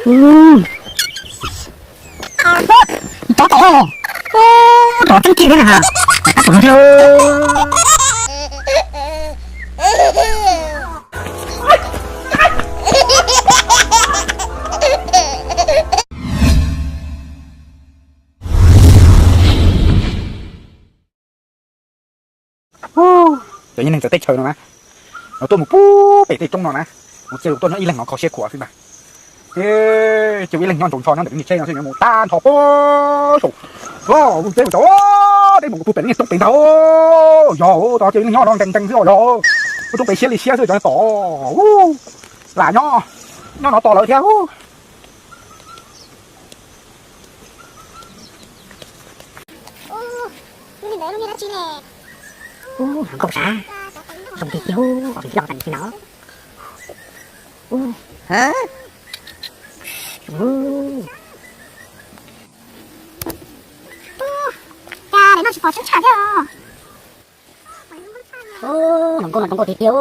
Ub, ub, ub, tseeb tiag thiab na. Cov neeg txawv teb chaws no na, lawv tuaj mus pub pem tej roob no na, mus cia lus tuaj nyob ib leeg no kho siab khuav xwb ntag. Ces ib leeg nyob ntsoov ntsho nyob ntawm niag tsheb no xwb, mus tag nrho puag saum lub teb mus tod, teb mus kuv pug pem niag roob pem ntag. Yog, cia ib leeg nyob no nkees nkees xwb os, yog ua roob pem siab li siab xwb cov tom. Lam nyob, nyob no tos lawv thiab. Ub, lub niag ntawd lub niag dab tsi ne? Ub, hluas nkauj sav, zoo tiag tiag, loj tas li no. Ub, ub, cas daim no tsis pom tseeb tshaj thiab os. Ub, hluas nkauj no zoo nkauj tiag tiag,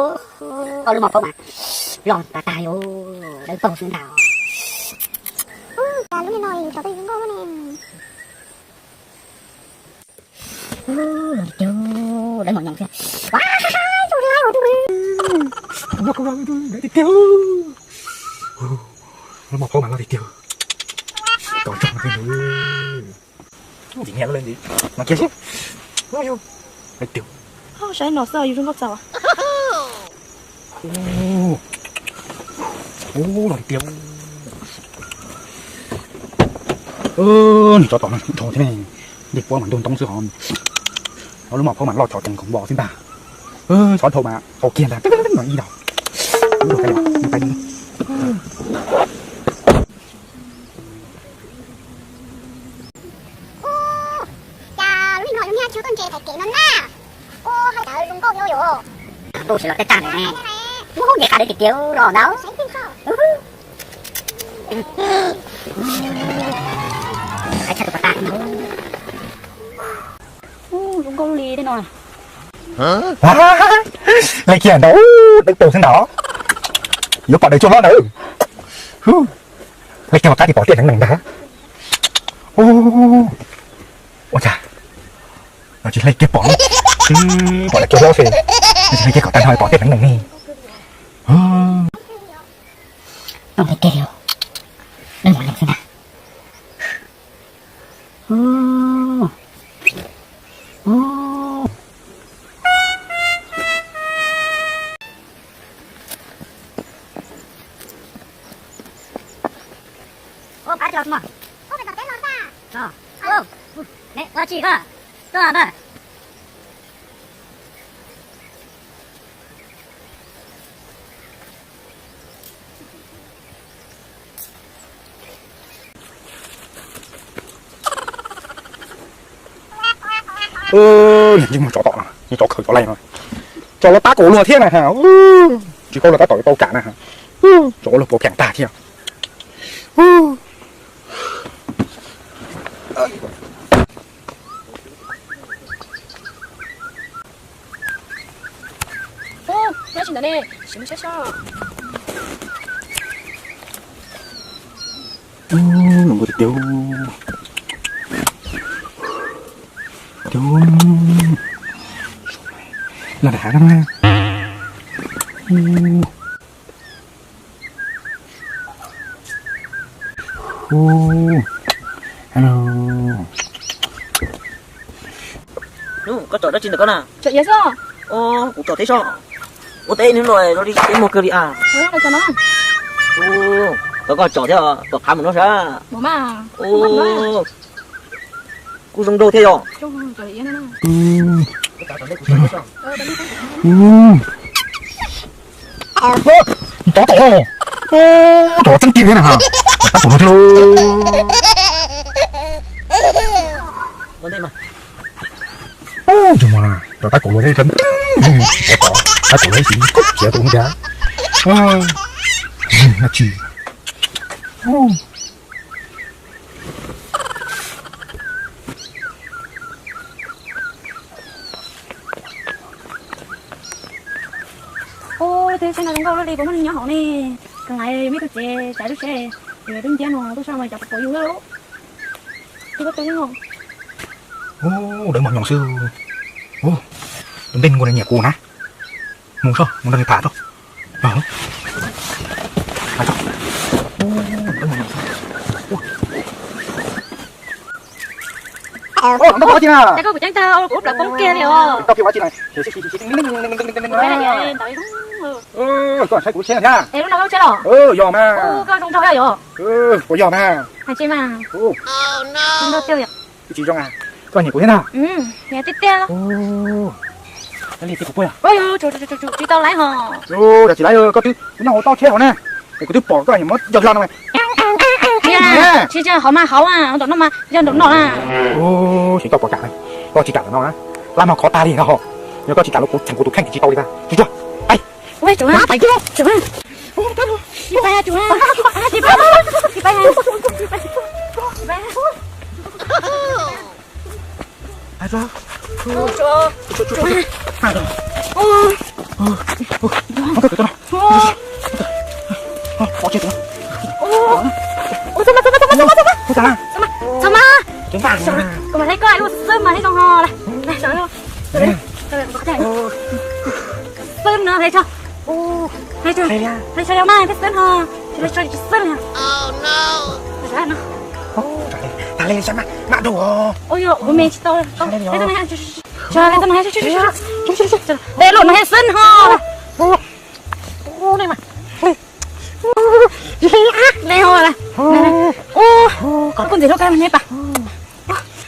ob lub mos phauj mas loj tas tas li, dawb paug xwb ntag. Ub, cas lub niag no yus tso tej zoo nkauj ne. Ub, tiag, dawb mos nyoos thiab. Ua, zoo li laib ua tus. Nyob koj tiag tiag. Lub mos phauj mas loj tiag tiag. Kom tso no thiab. Ntxim niam lub le ntxim no kiag seb. Ub, yus, tiag. Saib no xwb yus zoo nkauj txaus. Ub, los tiag. Nws tsov tom no dhau thiab ne, ncej puab mas ntuag ntoob xwb hos. Lub mos phauj mas loj tsov ceev khoom npo xwb ntag. Tsov dhau mas tau kiag ntag, no ib tau. Ub, cas lub niag no yus niag tsis tuaj ntses thaiv kev no na. Ub, hais tias zoo nkauj yus yus. Nkauj tsis los tej tag ne. Ub, ntses qab dawb tiag tiag los ntawd. Hais tshaj tus pas tas. Ub, zoo nkauj li tej no. Leej kiag ntawd, dawb paug xwb ntag. Yuav pom daim cuaj hlob ntawd. Leej kiag mas qab tsis pom tiaj hneev nees ntag. Ua cas no tsis hle kiag pom, twb pom daim cuaj hlob xwb, no tsis hle kiag kom tag nrho pom tiaj hneev nees ne. Ntawm kiag li, dawb mos nyoos xwb ntag. Yeej muaj tsov tom no, yeej tsov khaws tsov laij no. Tsov los tab kaum luag thiab na ha. Tsis paub luag tab tom tau kam na ha. Tsov luag puas pheem tag thiab. Ub, nyob tsis ntawd ne, sim mus saib saib. Ub, nws nkaus tiag tiag. Tiag. Los nram hav no na. Ub, hello. Nub, koj tsom dab tsi ntawm koj na? Tsom iav xwb. Kuv tsom thiab soj. Ua teb hnub no zoo li teb muag kawg li as. Ub, tau koj tsom thiab, tom qab mus no sav. Kuj zoo nraug thiab yom. Tsov tom, tsov tseeb tiag thiab na ha. Tab tom no thiab lauj. Ub, tus no na, rau tab kaum luag thiab, tab kaum luag ib sim kub txiav tus no cas. Dab tsi. Ub, twb saib no zoo nkauj luaj li puas muaj neeg nyob hauv ne. Kawg nkaus muaj ib tug txiv tsav lub tsheb. Yog twb nciab no tuaj sab mas cov pom yus lawm. Twb koj twb no. Ub, dawb mos nyoos xwb. Ub, tus ntej nkaus nyiam kuv na. Mus soj, mus nrog nws tham tso. Ub, dawb mos nyoos xwb. Ub, koj ua tsi na? Koj kuv ceeb tag kuv ua plam koob kiag li os. Koj ua tsi na? Koj saib kuv tsheb thiab. Es lub no koj tsheb los? Yog mas. Koj zoo nraug yog? Puas yog mas? Hais tsis mas. Zoo nraug tiag yom. Tsis zoo a. Koj nyiam kuv thiab na? Tiag tiag. Li kuv puas yog? Tsis tau laiv hos. Yog tsis laiv koj twb noj hauv tau tsheb hauv na. Es kuv twb pom koj muab yawg hlo no. Tsis tsis hauv mas hauv, nraum no mas yog nraum no na. Xyov koj puas kam, koj tsis kam ntawm no na, lab mog khov tag li no. Yog koj tsis kam los kuv txheem kuv tus kheej tsis tau li ntag. Tsis tsuag. Ais. Ua tsuag, tsuag, tsis pais, tsuag, tsis pais, tsis pais, tsis pais. Txhob mas, txhob mas, txhob mas, txhob mas, txhob mas. Kuv mam hle koj lub xwb mas hle zoo ho. Xwb no hle tso. Hle tso, hle tso mas peb xwb ho. Tsis hle tso tsis xwb li. Tag li, maj dua. Ua yog kuv me tsis tau. Hle tso no, hle tso, hle tso, hle tso. Hle los no hle xwb ho. Hle ho. Ua, koj ntxiv hlub kab ne pas.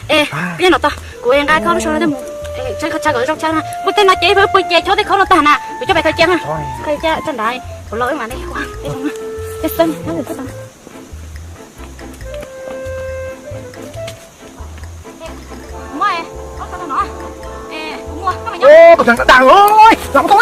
Es, peb no tau, kuv nqa koj lub sau no thiaj mus. Tshaib koj tshaib kom zoo tshaib na. Kuv tej no ces peb pw ces chob tej khob no tag na, kuv coj pais khaws cia na. Khaws cia tso nrad, kuv los wb mam li ua. Tej xwb, muab, koj tau no. Kuv muab, koj mas nyob. Tus tseem dag, los kuv tau.